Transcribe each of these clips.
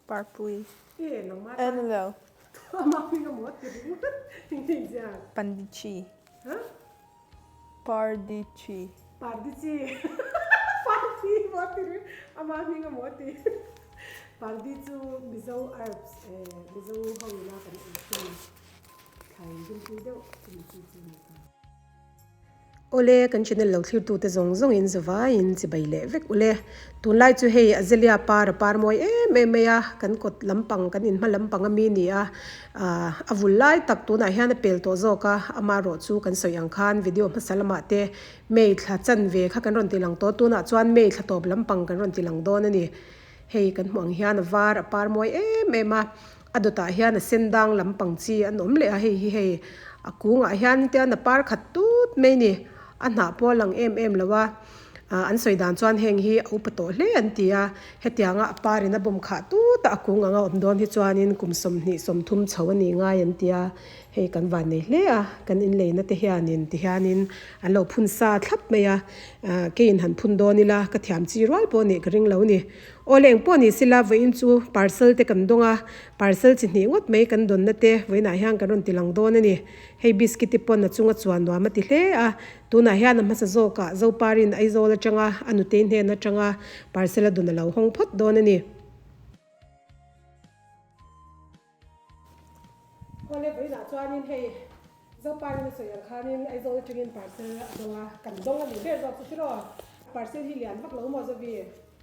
Parpui. E nangmah ta. En lo. Amah hming a maw ti ringawt eng nge inziak? Pandichi. Ha? Pardichi. Pardichi. Pardi maw ti ring amah hming a maw ti. Pardi chu Mizo herbs Mizo ho ina kan ei thin thlai rinpui deuh chumi chi chu a ni ta. Awle, kan channel lo thlirtute zawng zawngin zavaiin chibai leh vek ule. Tunlai chu hei Azalea par a par mawi em em mai a, kan kawt lampang kan inhma lampang a mi ni a, aah a vul lai tak tunah hian a pel tawh zawk a, amaherawh chu kan sawi ang khan video hmasa lamah te May thla chanve kha kan rawn ti lang tawh, tunah chuan May thla tawp lampang kan rawn ti lang dawn a ni. Hei kan hmuh ang hian a var a par mawi em em a, A dawtah hian a sen dang lampang chi an awm leh a, hei hi hei a kungah hian tian a par khat tut mai ni, a hnah pawh a lang em em lo a, ah an sawi dan chuan heng hi a upa tawh hle an ti a, hetianga a parin a bawm khah tut a, a kung anga awm dawn hi chuanin kum 20 30 chho a nih ngai an ti a, hei kan van nei hle a, kan inleina te hianin tihianin an lo phun sa thlap mai a, ah keiin han phun dawn ila ka thiam chi rual pawh nih ka ring lo ni. Aw leng pawh ni sila vawiin chu parcel te kan dawng a, parcel chi hnih ngawt mai kan dawnna te vawiinah hian kan rawn ti lang dawn a ni. Hei biscuit te pawn a chunga chuan nuam a ti hle a, tunah hian a hmasa zawkah Zoparin Aizawl atanga a nutei hnen atanga parcel a dawn a lo hawng phawt dawn a ni. Awle vawiinah chuanin hei Zoparin a sawi ang khanin Aizawl atangin parcel a dawng a, kan dawng a nih ber zawk chu tiraw? Parcel hi lian vak lo maw Zovi?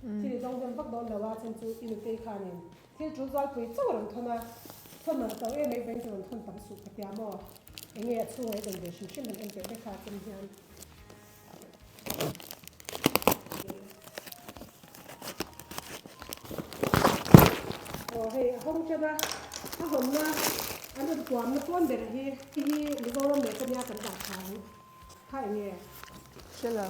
Thil i dawng hnem vak dawn lo a, chhan chu i nutei khanin thil tul zualpui chauh a rawn thawn a, thawn man to em mai vawiin chu rawn thawn tam suh ka tia maw? Enge a chhungah i dawn ve hrim hrim han en teh vek kha a chem hian. Aw hei a hawng tan a, a hawnna an rawn tuamna pawn ber hi hi Mizoram leh ka nia kan dah tha ang kha eng nge? Hre lo.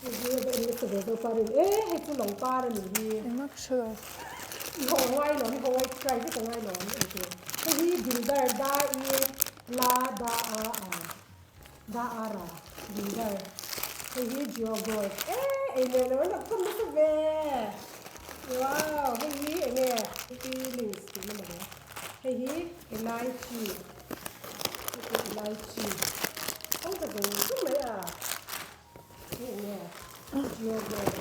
Hei hi a va en nasa ve zo parin e hei chu lawng par a nih hi. Engmah ka hre lo. I haw a ngai lo, i haw a i try vek a ngai lo ang engtir. Hei hi dildar da i la da a a. Da ara Dildar hei hi Jio Gold e ei leh lo an thawm nasa ve wow hei hi eng nge feelings tih na mawle hei hi elaichi hei hi elaichi awm ta zawng zawng mai a hei eng nge Jio Gold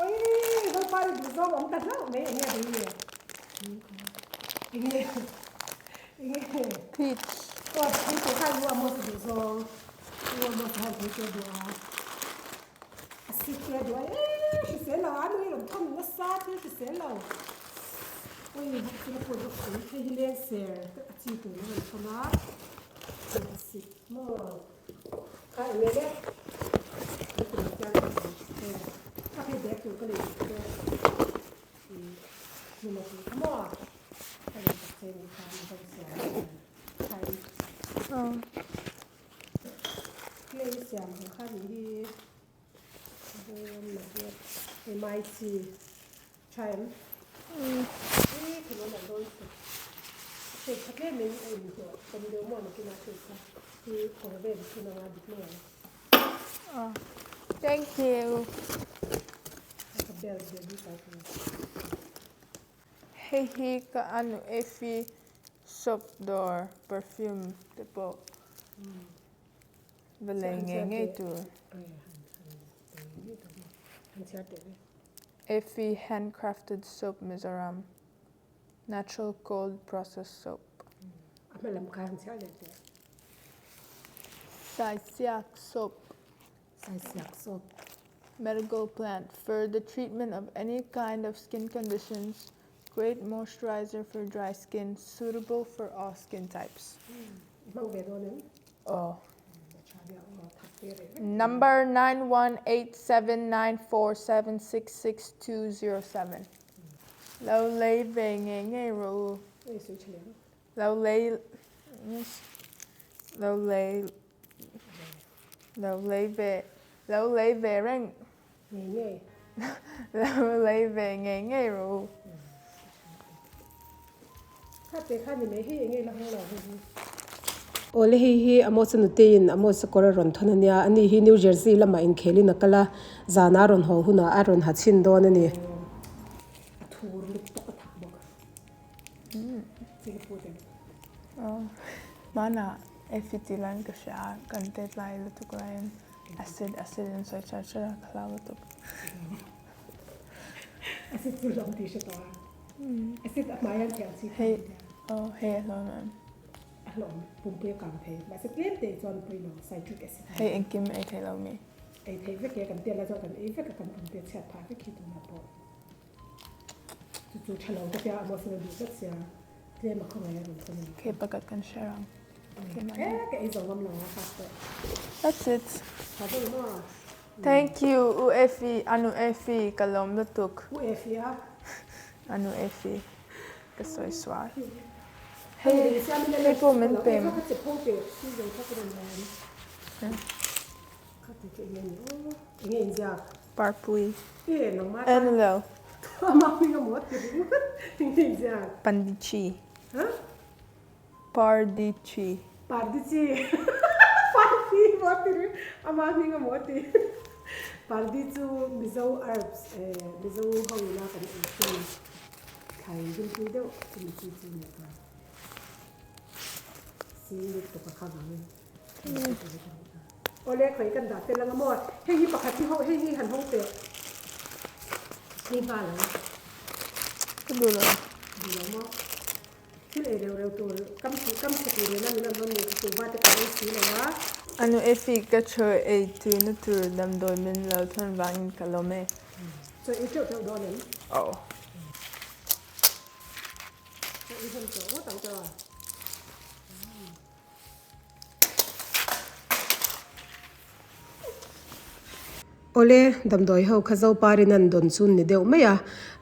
oi zopa i duh zawng awm ta hlauh mai eng nge hei eng nge. Peach. Aw thei te kha u Amos a duh zawng u Amos a han thei te a duh a a sik te a duh a eee hrisel lo a nui rawn thawn nasa thil hrisel lo ui hei chu la put bawk si hei hi leng ser a chi tur a rawn thawn a a sik maw kha eng nge le ka hei bag tur ka lei duh te ni maw tih kha maw. Thank you. Hei hi ka anu Effie soap dawr perfume te pawh va lei ngei ngei tur. Effie handcrafted soap Mizoram natural cold process soap. Saisiak soap. Medical plant for the treatment of any kind of skin conditions, great moisturizer for dry skin, suitable for all skin types. Oh. Number 918794766207. Lo lei ve ngei ngei rawh u. Lo lei Lo lei Lo lei ve Lo lei ve reng Ngei ngei Lo lei ve ngei ngei rawh u. Kha te kha ni mai hei enge la hawng lo hei hi. Awle hei hi Amos-a nuteiin Amos-a kawr a rawn thawn a nia, ani hi New Jersey lamah inkhelin a kal a, zana a rawn haw hunah a rawn ha chhin dawn a ni. A thur lutuk a thak bawk. Hmanah Effie tih laiin ka hria a, kan tet lai lutuk laiin acid acid in sawi char char a, ka hlau lutuk. Acid chu hlawm tih hre tawh a, acid a hmai an thiam chi Hei aw hei a hlawm em? A hlawm pumpui a kang thei, mahse tlem te chuan pawimawh lo citric acid. Hei engkim ei thei lo mi? Ei thei vek e, kan tel a chuan kan ei vek a, kan pumpui a chhiat phah vek hi tunah pawh. Chu chu tha lo ka tia a maw duh tlat sia tlem a khawngaih a rawn thawn a ni. Ke pakhat kan share ang. E ka ei zo ngam lo a fast tawh. That's it. Tha deuh maw? Thank you U Effie, Anu Effie ka lawm lutuk. U Effie a? Anu Effie ka sawi sual. Hei hei pawh min pe. Parpui. En lo. Pandichi. Pardichi. Pardichi. Pardi maw ti ri ama hming a maw ti. Pardi chu Mizo herbs Mizo ho ina kan ei thin thlai rimtui deuh chumi chi chu nia ta. Si lutuk a kha vangin. Awle khawi kan dah tel anga maw hei hi pakhat hi ho hei hi han hawng teh ni nghal ang ka duh lo duh lo maw thil ei reu reu tur kam kam chhe tur reng a min rawn rawn nei chu va te kan ei si lo a. Anu Effie ka chaw ei tuina tur damdawi min lo thawn vangin ka lawm e. Chaw ei teuh teuh dawn em? Aw. Chaw ei hnem tawh ngawt ang tawh a. Awle, damdawi ho kha Zoparin an dawn chun ni deuh mai a,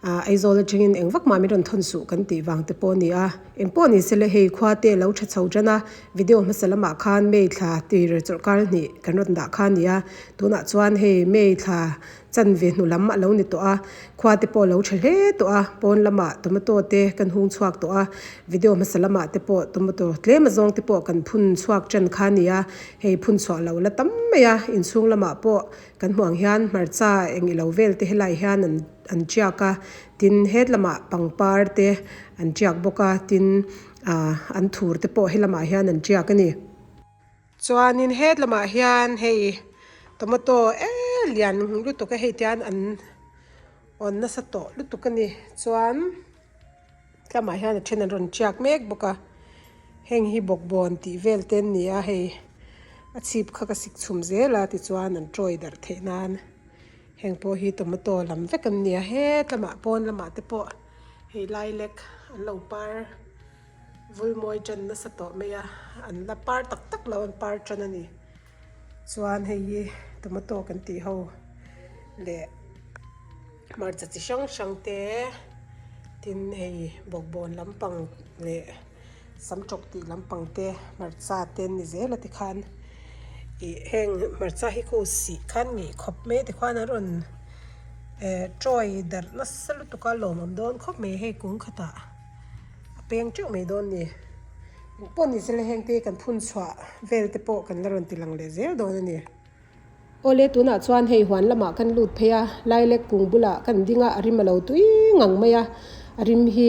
Aizawl atangin eng vak mah min rawn thawn suh kan tih vang te pawh a ni a. Eng pawh ni sele hei khua te lo tha chho tan a, video hmasa lamah khan May thla tir chawlhkar hnih kan rawn dah kha a ni a, tunah chuan hei May thla Chanve hnu lam a lo ni tawh a, khua te pawh a lo tha hle tawh a, pawn lamah tomato te kan hung chhuak tawh a, video hmasa lamah te pawh tomato tlem azawng te pawh kan phun chhuak tan kha a ni a, hei phun chhuah lo la tam mai a, inchhung lamah pawh kan hmuh ang hian hmarcha eng ilo vel te helai hian an an tiak a, tin het lamah pangpar te an tiak bawk a, tin ah an thur te pawh helamah hian an tiak a ni. Chuanin het lamah hian hei tomato e lian lutuk a hei tian an awn nasa tawh lutuk a ni chuan tlamah hian a then an rawn tiak mek bawk a heng hi bawkbawn tih vel te an ni a hei a chhip kha ka sik chhum zel a tichuan an tawi darh theih nan heng pawh hi tomato lam vek an ni a het lamah pawn lamah te pawh hei lilac an lo par. Vulmawi ṭan nasa tawh mai a, an la par tak tak lo an par ṭan a ni. Chuan hei hi tomato kan tih ho leh hmarcha chi hrang hrang te tin hei bawkbawn lampang leh samtawk tih lampang te hmarcha te an ni zel a tikhan ih heng hmarcha hi khu sih khan ngeih khawp mai a tikhuan an rawn eh tawi darh nasa lutuk a lawmawm dawn khawp mai hei kung khatah. A peng teuh mai dawn ni. Eng pawh ni sela heng te kan phun chhuah vel te pawh kan la rawn ti lang leh zel dawn a ni. Awle tunah chuan hei huan lamah kan lut phei a, Lilac kung bulah kan ding a, a rim a lo tui ngang mai a, a rim hi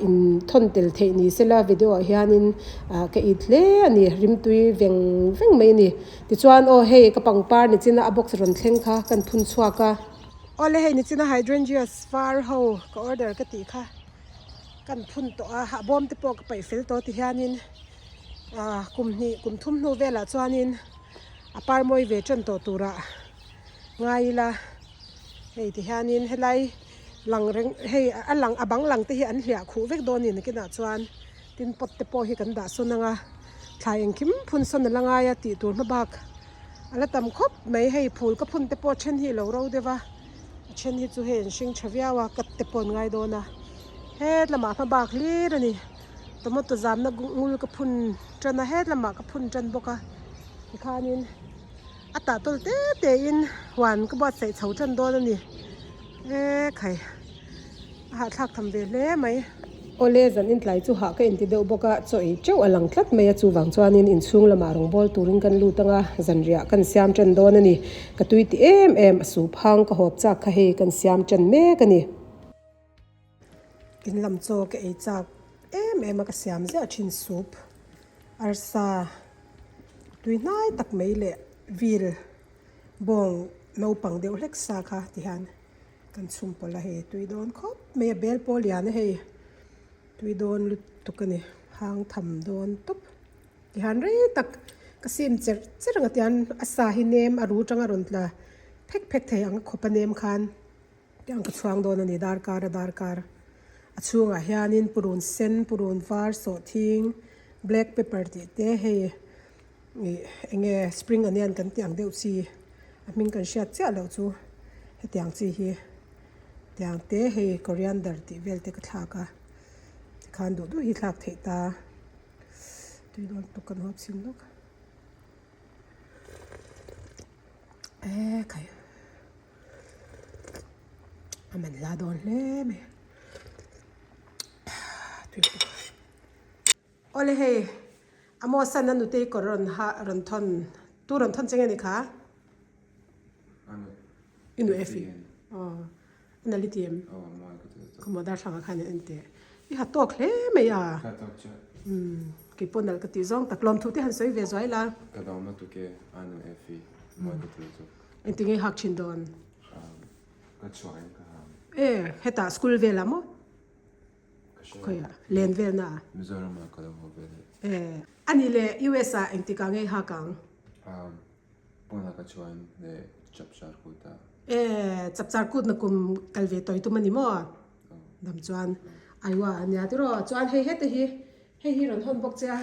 in thawn tel theih ni sela video ah hianin ka it hle a ni, rim tui veng veng mai a ni. Tichuan aw hei ka pangpar nichina a box rawn thleng kha kan phun chhuak a. Awle hei nichina hydrangeas var ho ka order ka tih kha. Kan phun tawh a, a bawm te pawh ka paih fel tawh ti hianin ah kum hnih kum thum hnu velah chuanin a par mawi ve tan tawh turah ngai ila hei ti hianin helai lang reng hei a lang a bang lang te hi an hliah khuh vek dawn a ni nakinah chuan tin pot te pawh hi kan dah sawn ang a thlai engkim phun sawn a la ngai a tih tur hma bak a la tam khawp mai hei phul ka phun te pawh then hi a lo ro deuh a. A then hi chu hei an hring tha viau a cut te pawh an ngai dawn a het lamah hma bak hlir a ni tomato zamna ngul ka phun tan a het lamah ka phun tan bawk a tikhanin a tah tawl te te in huan ka buatsaih chho tan dawn a ni ekhai a hahthlak tham ve hle mai. Awle, zan intlai chu hah ka inti deuh bawk a, chaw ei teuh a lang tlat mai a, chuvang chuanin inchhung lamah rawngbâwl turin kan lut ang a, zanriah kan siam ṭan dawn a ni. Ka tui ti em em, a sup hang ka hawp chak kha hei kan siam ṭan mek a ni. In lam chaw ka ei chak em em a, ka siam ziah thin soup, arsa tui hnai tak mai leh vil bawng naupang deuh hlek sa kha tihian kan chhum pawlh a hei tui dawn khawp mai a, bel pawh lian a hei tui dawn lutuk a ni hang tham dawn tawp tihian rei tak ka sim cherh cherh ang a tihian a sa hi nem a ru tang a rawn tla phek phek thei ang khawp a nem khan. Tiang ka chhuang dawn a ni darkar a darkar. A chhungah hianin purun sen, purun var, sawhthing, black pepper tih te hei ih eng nge spring onion kan tih ang deuh chi a hming kan hriat chiah loh chu hetiang chi hi tiang te hei coriander tih vel te ka thlak a tikhan duh duh hi thlak theih ta tui dawn tuk kan hawp chhin lawk e khai. A man hla dawn hle mai tui bawk awle hei Amosan a nutei kawr rawn ha rawn thawn tu rawn thawn che nge ni kha i nu efi aw a nali ti em khawmaw darthlangah khan en teh i ha tawk hle mai a umm keipawh nalh ka tih zawng tak lawmthu te han sawi ve zuai la. Engtinge hak thin dawn? Ka chhuah in ka hang. E, hetah school velah maw? Ka hre. Khawiah? Len velna ah? Mizoram ah ka lo haw ve leh. E, ani leh US ah engtikah ngei hak ang? Um, pawnah ka chhuah in leh chapchar kut ah. E, chapchar kut na kum kal ve tawi tum ani maw? Dam chuan Iowa ania tiraw? Chuan hei hete hi Hei hi rawn hawn bawk che a,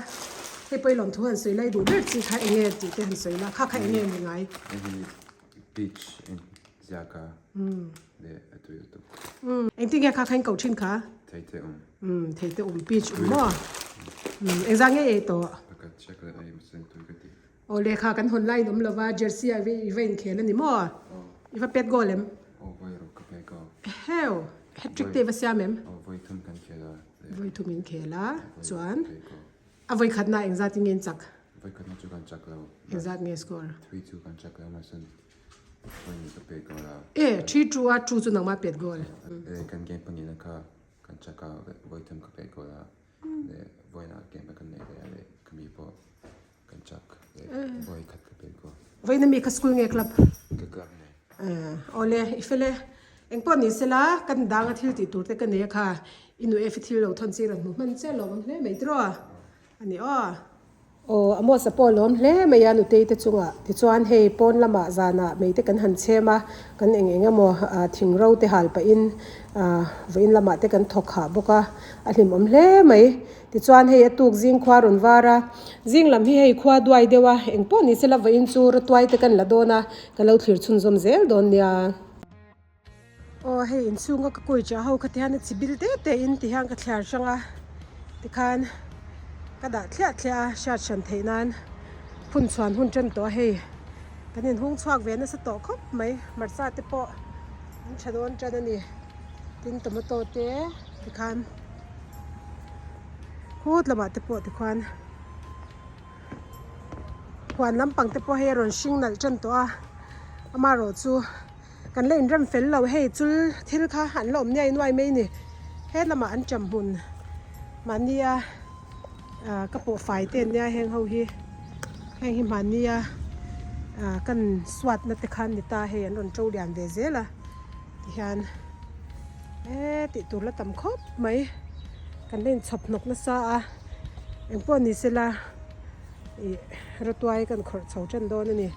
hei pawh i lawmthu han sawi lai duh ber chi kha eng nge tih te han sawi la, kha kha eng nge ni ngai? Hei hi peach in ziak a leh a tui lutuk. Engtin nge kha kha in koh thin kha? Thei te um. Thei te um peach um maw? Engzah nge ei tawh? Pakhat check leh ei mahse tui ka ti. Aw lehkha kan hawn laiin awm lova jersey ah i va inkhel a ni maw? I va pet goal em? Aw vawi ruk ka pek aw. Eheu! Hat-trick te i va siam em? Aw vawi thum kan khel a. Vawi thum in khel a, chuan a vawi khatna engzat in nge in chak? Vawi khatna chu kan chak lo. Engzat nge score? 3-2 kan chak lo mahse vawi hnih ka pek goal a. E, 3-2 a 2 chu nangmah pet goal. E, kan game pahnihna kha kan chak a, vawi thum ka pek goal a. Leh vawiinah game kan nei leh a leh ka mi pawh Kan chak leh vawi khat ka pek aw. Vawiin ami kha school nge club? Ka club nei. Awle i fel e. Engpawh ni sela kan danga thil tih tur te ka nei a kha i nu Efi thil lo thawn chi rawn hmu hman chiah lawm awm hle mai tiraw a ni aw. Aw Amos a pawh lawm hle mai a nutei te chungah tichuan hei pawn lamah zanah mei te kan han chhem a kan eng eng emaw thing ro te hal pahin vawiin lamah te kan thawk hah bawk a a hlimawm hle mai. Tichuan hei a tuk zing khua rawn var a, zing lam hi hei khua duai deuh a, eng pawh ni sela vawiin chu rawtuai te kan la dawn a, ka lo thlir chhunzawm zel dawn nia. Aw hei inchhunga ka kawi chah ho kha tihian a chi bil te te in tihian ka thliar hrang a, tikhan ka dah thliah thliah a hriat hran theih nan phun chhuan hun tan tawh a hei kan inhung chhuak ve nasa tawh khawp mai hmarcha te pawh an tha dawn tan a ni tin tomato te tikhan. Khut lamah te pawh tikhuan huan lampang te pawh hei a rawn hring nalh tan tawh a amaherawh chu kan la inrem fel lo hei chul thil kha an la awm niai nuai mai a ni he lamah an cham hmun mahnia ah ka pawh fai te an nia heng ho hi heng hi mahnia ah kan suat na te kha an ni ta hei an rawn to lian ve zel a tihian. Eee tih tur la tam khawp mai kan la inchhawp hnawk nasa a engpawh ni sela ih rawtuai kan khawrh chho tan dawn a ni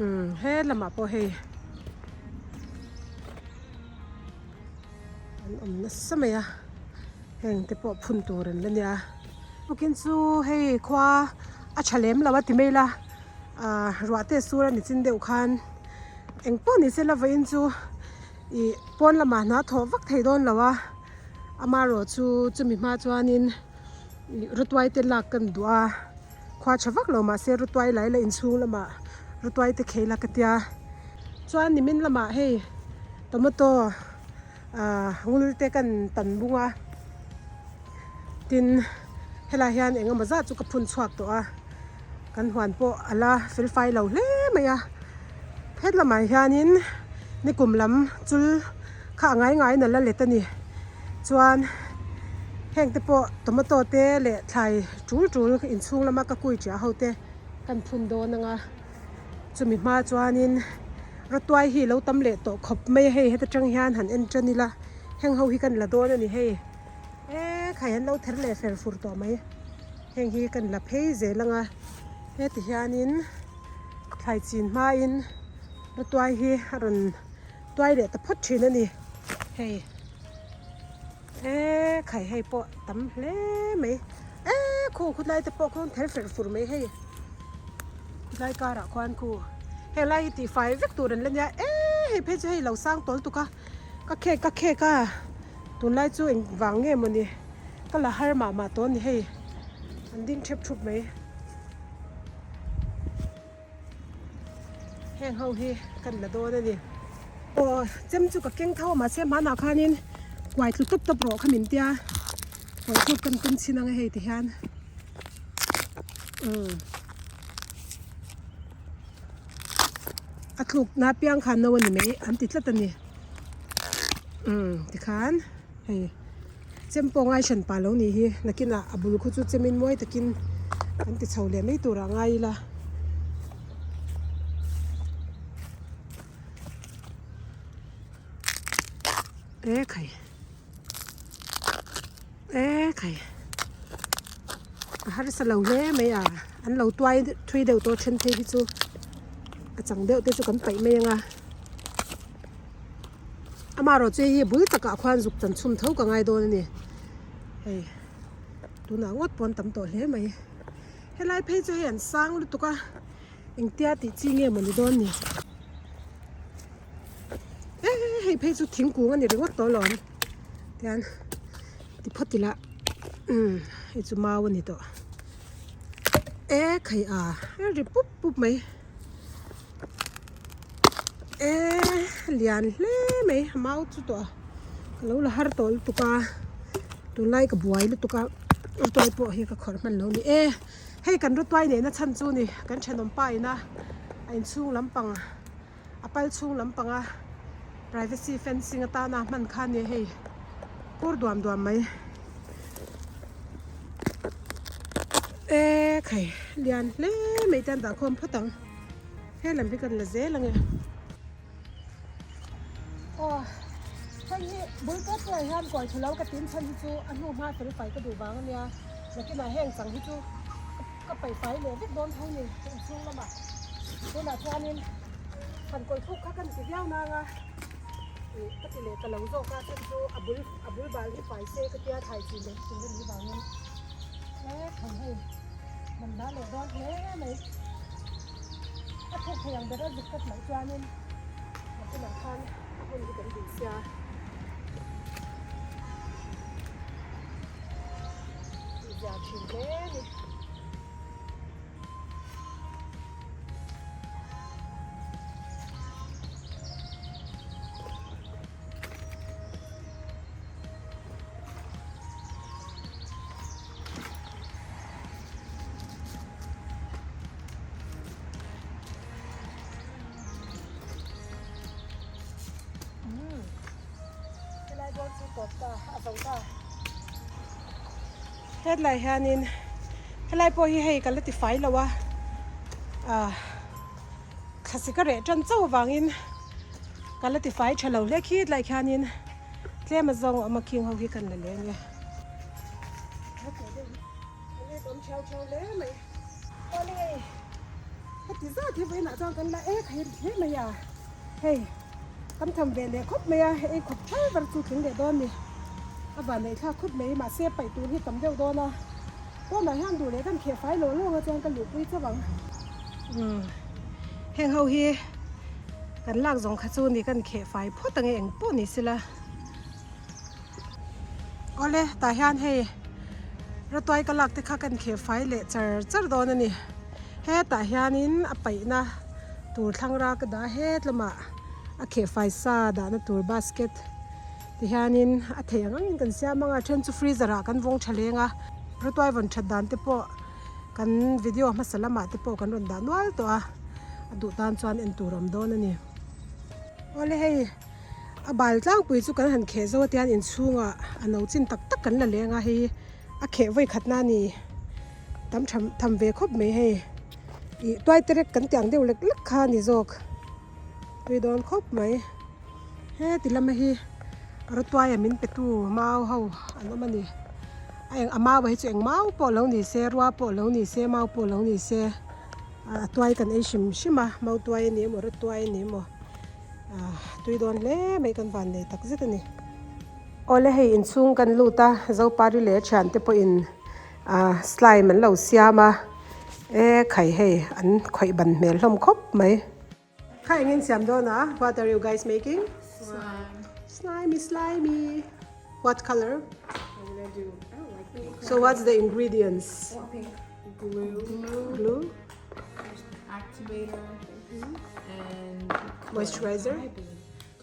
umm he lamah pawh hei an awm nasa mai a heng te pawh phun tur an la nia tukin chu hei khua a tha lem lo a ti mai la ah ruah te sur a ni chin deuh khan. Eng pawh ni se la vawiin chu ih pawn lamah hna thawh vak thei dawn lo a amaherawh chu chumi hma chuanin ih rawtuai te lak kan duh a khua tha vak lo mahse rawtuai lai la inchhung lamah rawtuai te khei la ka tia chuan nimin lamah hei tomato. Ahh ngul te kan tan bung a tin helai hian eng emaw zat chu ka phun chhuak tawh a kan huan pawh a la fel fai lo hle mai a het lamah hianin nikum lam chul kha a ngai ngaiin a la let a ni chuan heng te pawh tomato te leh thlai tul tul inchhung lama ka kui ṭiah ho te kan phun dawn ang a. Chumi hma chuanin rawtuai hi lo tam leh tawh khawp mai a hei heta tang hian han en tan ila heng ho hi kan la dawn a ni hei e khai an lo ther leh fer fur tawh mai heng hi kan la phei zel ang a heti hianin thlai chin hmain rawtuai hi a rawn tuai leh ta phawt thin a ni hei e khai hei pawh tam hle mai e khu khawtlai te pawh khawn ther fer fur mai hei. Khawtlai karah khuan khu helai hi tihfai vek tur an la nia e hei phei chu hei lo sang tawl tuk a ka khek ka khek a tunlai chu eng vang nge mawni ka la har mah mah tawh a ni hei an ding thep thup mai heng ho hi kan la dawn a ni aw chem chu ka keng tho a mahse hmanah khanin kuai tlu tawp tawp rawh kha min tia kuai thluk kan tum chhin ang a hei ti hian. Umm a tluk na piang khan no a ni mai an ti tlat a ni umm tikhan hei chem pawh ngai hran pah lo nih hi nakinah a bul khu chu chemin mawi takin an ti chho leh mai turah ngai ila. E khai. E khai a harsa lo hle mai a an lo tuai thui deuh tawh then phei hi chu a chang deuh te chu kan paih mai ang a amaherawh chu hei hi bul takah khuan zuk chan chhum tho ka ngai dawn a ni hei tunah ngawt pawh an tam tawh hle mai helai phei chu hei an sang lutuk a engtia tih chi nge mawni dawn ni. E hei phei chu thingkung a ni ringawt tawh alawm tian ti phawt ila umm hei chu mau a ni tawh e khai a a ri pup pup mai e lian hle mai a mau chu tawh a ka lo la har tawh lutuk a tunlai ka buai lutuk a rawtuai pawh hi ka khawrh hman lo a ni e hei kan rawtuai neihna chhan chu ni kan thenawm pa ina a inchhung lampang. A pal chhung lampanga privacy fencing atana hman kha nia hei kur duam duam mai e khai lian hle mai te an dah khawm phawt ang he lam hi kan la zel ange aw hei hi bul pawt pawh ah hian kawi thu lo ka tin chhan hi chu a hnu hma fel fai ka duh vang ania nakinah heng chang hi chu Ka paih fai leh vek dawn tho ni inchhung lamah tunah chuanin han kawi thuk kha ka ni ti viau nang a ih ka ti leh ta lo zawk a chhan chu a bul a bul bal hi fai se ka tia thlai chin leh tur a nih vangin he thei hei man dah leh dawn hle mai a thuk thei ang ber a zuk kat loh chuanin a tunah khan a hun hi kan duh sia. Tihzia thin hle a ni. Helai dawn chu tawp ta a zo ta. Hetlai hianin helai pawh hi hei ka la ti fai lo a ah thlasik a reh tan chauh avangin ka la ti fai tha lo hle khi tlai khianin tlem a zawng a awm a khing ho hi kan la leng e. Heti zat hi vawiinah chuan kan la ek hei hle mai a hei kan tham ve leh khawp mai a ei khawp thar var chu tling leh dawn a ni a van neih thlak khawp mai mahse paih tur hi tam deuh dawn a pawnah hian duh leh kan kheh fai lawng lawng a chuan ka luhpui chauh ang umm heng ho hi kan lak zawng kha chu ni kan kheh fai phawt ang e eng pawh ni sela. Awle tah hian hei rawtuai ka lak te kha kan kheh fai leh char char dawn a ni hetah hianin a paihna tur thlangra ka dah het lamah a kheh fai sa dahna tur basket. Tihianin a theih ang angin kan siam ang a, then chu freezer ah kan vawng tha leng a, rawtuai vawn that dan te pawh kan video hmasa lamah te pawh kan rawn dah nual tawh a, a duh tan chuan en tur a awm dawn a ni. Awle hei a bal tlangpui chu kan han kheh zo a tihian inchhungah a no chin tak tak kan la leng a, hei a kheh vawi khatna a ni tam tha tham ve khawp mai hei ih tuai te rek kan tih ang deuh lek lek kha a ni zawk. Tui dawn khawp mai. Heti lama hi rawtuaia min pe tu mau ho an awm a ni. A eng a mau hi chu eng mau pawh lo ni se rua pawh lo ni se mau pawh lo ni se a tuai kan ei hrim hrim a mau tuai a ni emaw rawtuai a ni emaw ah tui dawn hle mai kan van nei tak zet a ni. Awle hei inchhung kan lut a Zopari leh a thiante pawhin ah slime an lo siam a e khai hei an khawih ban hmel hlawm khawp mai. Kha eng in siam dawn a? What are you guys making? Slime. Slimy slimy. What color? I'm gonna do, I don't like pink. So what's the ingredients? I want pink. Glue. Glue. Glue. Activator. And moisturizer.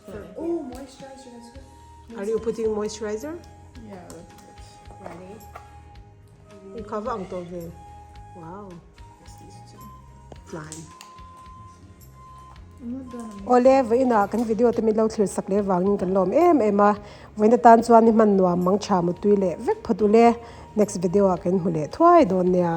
Clay. Oh, moisturizer. That's good. Are you putting moisturizer? Yeah, a little bit. Ready? I cover ang tawh ve. Wow. These two. Slime. Awle, vawiinah kan video te min lo thlir sak leh vangin kan lawm em em a. Vawiin atan chuan i hman nuam mang tha mutui leh vek phawt ule. Next video ah kan hmu leh thuai dawn nia.